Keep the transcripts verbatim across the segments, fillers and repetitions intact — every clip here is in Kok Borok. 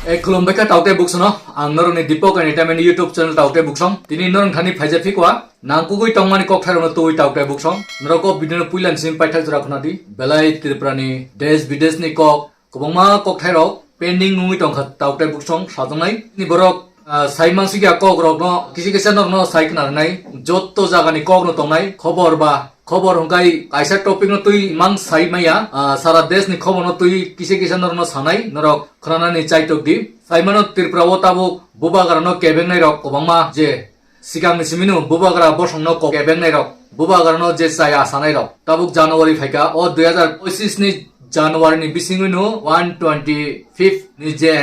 E khulumbai kha tautai buksong no, ang norokni Deepak Entertainment YouTube channel tautai buksong. Tini norok thani phaija phikwa, nangkukwi tongmani kokthairokno twi tautai buksong. Norok o video no puilan simi paithak jora khwnadi. Belai Tripura ni desh bidesh ni kok, kwbangma kokthairok pending wngwi tongkha tautai buksong sajaknai. Ni borok, ah, sai mansukya kokrokno kisa kisa norokno sai khwnarnai. Jotto jagani kokno tongnai khobor ba khobor hwnkhe kaisa topic no twi mang sai maya, ah, sara desh ni khobor no twi kisa kisa norokno sanai, norok khwnanani chaitok di. Saimano Tripura o tabuk bubagra no kebengnai rok kwbangma je sikang ni simino bubagra bosong no kok kebengnai rok, bubagra no je chaya sanai rok tabuk January phaika o dui hazar pochis ni January ni bisingwi no one twenty fifth ni je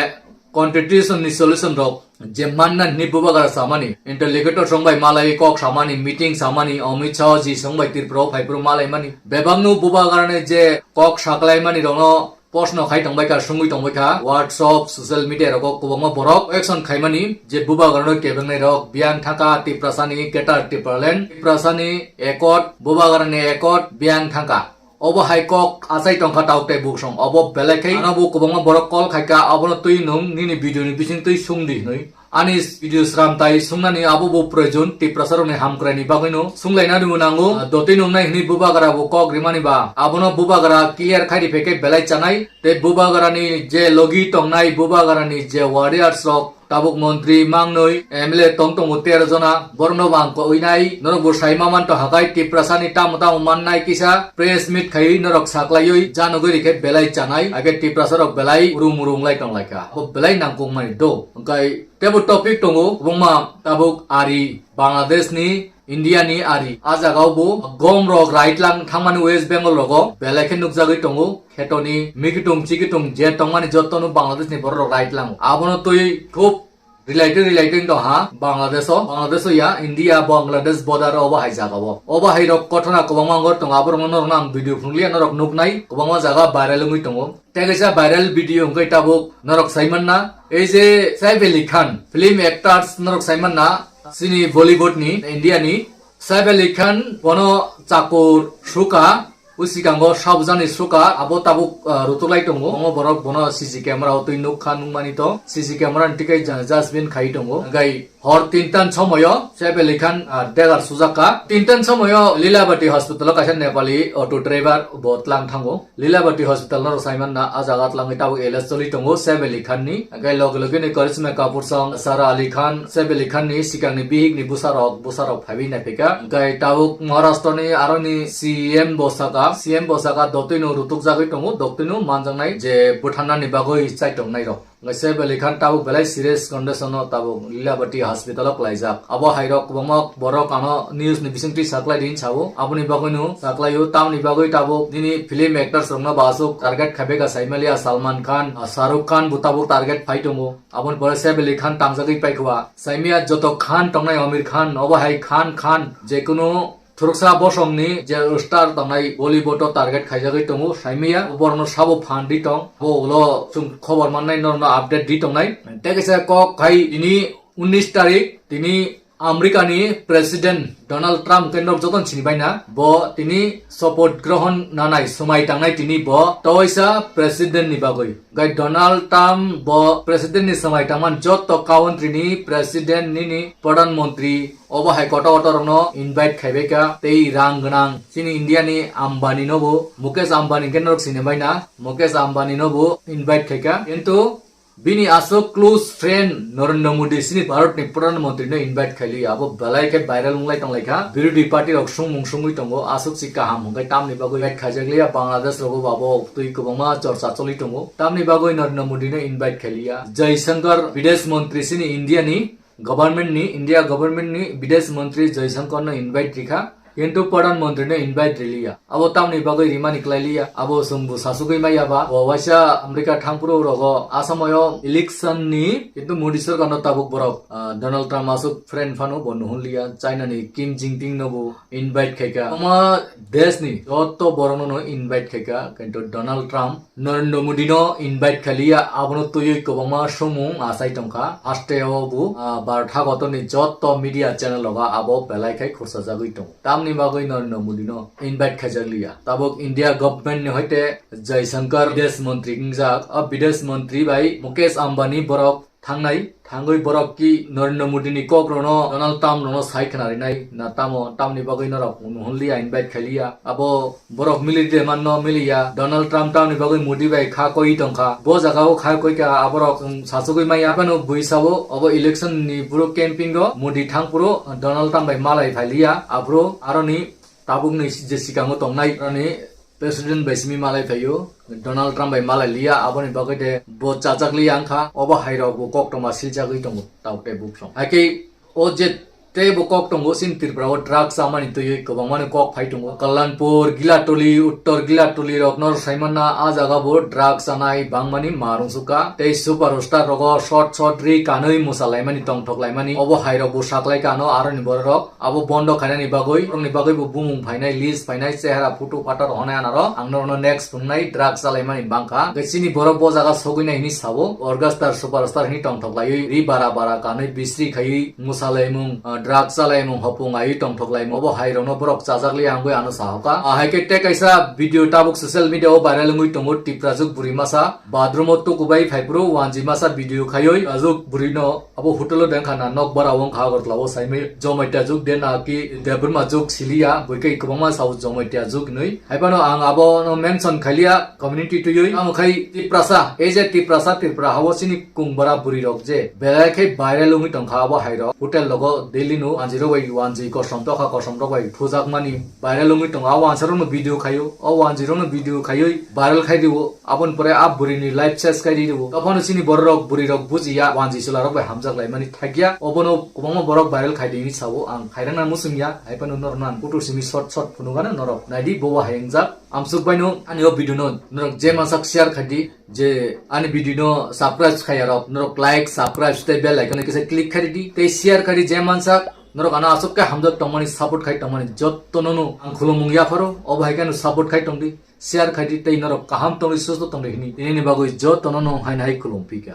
constitution ni solution rok je manna ni bubagra samani interlocutor song bai malai kok samani meeting samani Amit Shah ji song bai Tripura o phai phuru malai mani bebak no bubagra ni je kok saklai mani rok no post no khai tong bai kha sungwi tong bai kha WhatsApp social media rogo kwbangma borok action khai mani je bubagra no kebengnai rok biyang thangka Tiprasa ni ketar Tipraland Tiprasa ni ekot bubagra ni ekot biyang thangka. Obo hai kok achai tongkha tautai buksong. Obo belai khai ano bo kwbangma borok call khaika, abono twi nwng nini video ni bising twi sung di hinwi. Ani video sram tai sungnani abo bo proyojon Tiprasa rokni hamkrai ni bagwi no sunglaina rw nango. Ah, dotwi nungnai hinwi bubagra bo kok rimani ba abono bubagra clear khai ri pheke belai chanai. Tei bubagra ni je logi tongnai bubagra ni je warriors rok tabuk montri mangnoi M L A tong tongo tero jona, borokno bo ang koinai, norok bo sai ma manto hakai Tiprasa ni tamo tamo mannai kisa press meet khaiwi norok saklaiwi janogwi rikhe belai chanai, age Tiprasa rok belai rum rum lai tong laikha, bo belai nangkuk mani do. Hwnkhe tebo topic tongo, kwbangma tabuk ari Bangladesh ni India ni ari. A jaga o bo gom rok right lang thangmani West Bengal rogo belai khe nukjagwi tongo. Khetoni mikitung chikitung je tongmani jotono Bangladesh ni borok rok right lango. Abono twi khub related related tong ha Bangladesh o. Bangladesh o ya India Bangladesh border o obo hai jaga o. Obo hai rok kothona kwbangma wngor tongo. Aborok no norok no ang video phunukliya norok nuknai kwbangma jaga viral wngwi tongo. Tei kaisa viral video hwnkhe tabuk norok saimanna. Ei je Saif Ali Khan film actors norok saimanna. Chini Bollywood ni, India ni. Saif Ali Khan bono chakur suka, o sikango sabjani suka, abo tabuk, ah, rutuklai tongo. Omo borok bono C C camera o twi nukha nukmani to. C C camera ni tikai ja-, jasbin khai tongo. Hwnkhe hor tintan somoyo Saif Ali Khan, ah, degar sujakha. Tintan somoyo Lilabati hospital o kaisa Nepali auto driver bo tlang thango. Lilabati hospital no rwsai manna, a jaga tlangwi tabuk elas choli tongo Saif Ali Khan ni. Hwnkhe loge loge ni Karisma Kapoor song Sara Ali Khan, Saif Ali Khan ni sikang ni bihik ni bwsa rok, bwsa rok phaiwi naiphaikha. Hwnkhe tabuk Maharashtra ni aro ni C M bo saka, C M bo saka dotwi no rutuk jagwi tongo, doktwi no manjaknai je bwtharna ni bagwi chai tongnai rok. Hwnkhe Saif Ali Khan tabuk belai serious condition o tabuk Lilabati hospital o klaijak. Abo hai rok kwbangma borok ano news ni bisingtwi saklai di hinwi sao. Aboni bagwi no saklai o, tamoni bagwi tabuk nini film actors rok no bo aswk target khaibai kha saimaliya, Salman Khan, ah, Shah Rukh Khan bo tabuk target phai tongo. Aboni pore Saif Ali Khan tangjagwi paikha. Saimia joto Khan tongnai, Aamir Khan, obo hai Khan Khan, jekunu thuruksa bosongni je star tongnai Bollywood o target khaijagwi tongo, saimia borokno sabo phan di tong, bo ulo chwng khobor mannai norokno update di tongnai. Tei kaisa kok khai tini unnish tarik tini America ni President Donald Trump khe norok jotono sini baina, bo tini support grohon nanai swmai tangnai tini bo toisa President ni bagwi. Gai Donald Trump bo President ni swmai tangman joto country ni President nini Pradhan Mantri obo hai kotor kotor rokno invite khaibai kha tei rang gwnang chini India ni Ambani no bo Mukesh Ambani khe norok sini baina Mukesh Ambani no bo invite khai kha kintu bini aswk close friend Narendra Modi chini Bharat ni Pradhan Mantri no invite khailiya abo belai khe viral wnglai tong lai kha birodhi party rok sungmung sungwi tongo aswk si kaham hwnkhe tamni bagwi invite khaijakliya Bangladesh rogo bo abo twi kwbangma chorcha choli tongo tamni bagwi Narendra Modi no invite khailiya Jaishankar Bidesh Mantri chini India ni government ni, India government ni Bidesh Mantri Jaishankar no invite rikha, kintu Pradhan Mantri no invite riliya. Abo tamni bagwi rimani klailiya, abo chwngbo sasugwi maya ba, bo waisa America thangphuru rogo Assam o election ni, kintu Modi sarkar no tabuk borok, ah, Donald Trump aswk friend phano bo nuhunliya, China ni Kim Jinping no bo invite khaika. Oma desh ni joto borok no no invite khaika, kintu Donald Trump Narendra Modi no invite khaliya, abono twiwi kwbangma sumung achai tongkha. Haste o bo, ah, Bharat hagotor ni joto media channel rogo abo belai khai khursa jagwi tongo. Tamni Ni bagwi Narendra Modi no invite khaijak liya. Tabuk India government ni hoite Jaishankar bidesh montri wngjak. A bidesh montri bai Mukesh Ambani borok thangnai, thangwi borok ki Narendra Modi ni kok rono, Donald Trump rono sai khna rinai na tamo, tamni bagwi norok nuhun liya, invite khai liya. Abo borok mili de manno miliya. Donald Trump tamni bagwi Modi bai kha koi tongkha. Bo jaga o kha koi ka aborok, um, sachugwi maya. Phano bui sabo obo election ni puro camping o Modi thang puro Donald Trump bai malai phai liya. Abro aroni tabuk ni je sikango tongnai aroni President bai simi malai phaio, Donald Trump bai malai liya, aboni bagwi de bo chajak liya wngkha, obo hai rok bo koktoma siljagwi tongo, tao tei buksong. Haikhe o je tei bo kok tongo, chini Tripura o drugs chamani twiwi kwbangmani kok phai tongo. Kallanpur, Gilatoli, Uttor Gilatoli rok nor saimanna, a jaga bo drugs chanai bangmani ma rwngsukha. Tei superstar rogo shot shot ri kanwi musa laimani, tongthok laimani, obo hai rok bo saklai kano aroni borok rok. Abo bondo khainani bagwi, borokni bagwi bo bumung phainai, list phainai, chehara photo phatar honai anaro ang norokno next phunuknai, drugs chalaimani bangkha. Hwnkhe chini borok bo jaga sogwinai hwnwi sabo, orgastar superstar hwnwi tongthok laiwi, ri bara bara kanwi bisri khaiwi, musa laimung, ah, drugs chalaimung, hopung aiwi tongthok laimung, obo hai rokno borok chajak liya wngwi ano sahoka. Ah, hai khe tei kaisa video tabuk social media o viral wngwi tongo, Tiprajwk bwrwi masa bathroom o tukubai phaiphuru wanji masa video khaiwi, ajwk bwrwino abo hotel o dengkha na, nok bara wngkha Agartala o saimai Zomatia juk de na ki Debbarma juk siliya, bui khe kwbangma sao Zomatia juk hinwi. Hai phano ang abo no mention khailiya community twiwi. Amo khai Tiprasa, ei je Tiprasa, Tripura hao chini kung bara bwrwi rok je belai khe viral wngwi tongkha abo hai rok. Hotel rogo daily no wanji rok bai wanji kosom tokha, kosom rok bai thujakmani viral wngwi tongo. Abo ansarok no video khaio, o wanji rok no video khaiwi viral khai dio. Aboni pore a bwrwini life ses khai rw. Tophano chini bororok bwrwirok bujiya, wanji chwlarok bai hamjak laimani thakya. Obono kwbangma borok viral khai di hinwi sao, ang khairang na muchungya, hai phano norokno ang kutu simi short short phunukgano norok naidi, bobo hai wngjak. Amsuk baino ani o video no norok je mansak share khai di, je ani video no subscribe khaiya rok norok like, subscribe tei bell icon no kisa click khai di, tei share khai di je mansak norok ano aswk khe hamjak tongmani, support khai tongmani jotto no no ang khulumung yapharo, obo hai khe no support khai tong di. Share khai di tei norok kaham tongwi susto tongwi hwnwi tini ni bagwi jotono no hai hai khulum phi kha.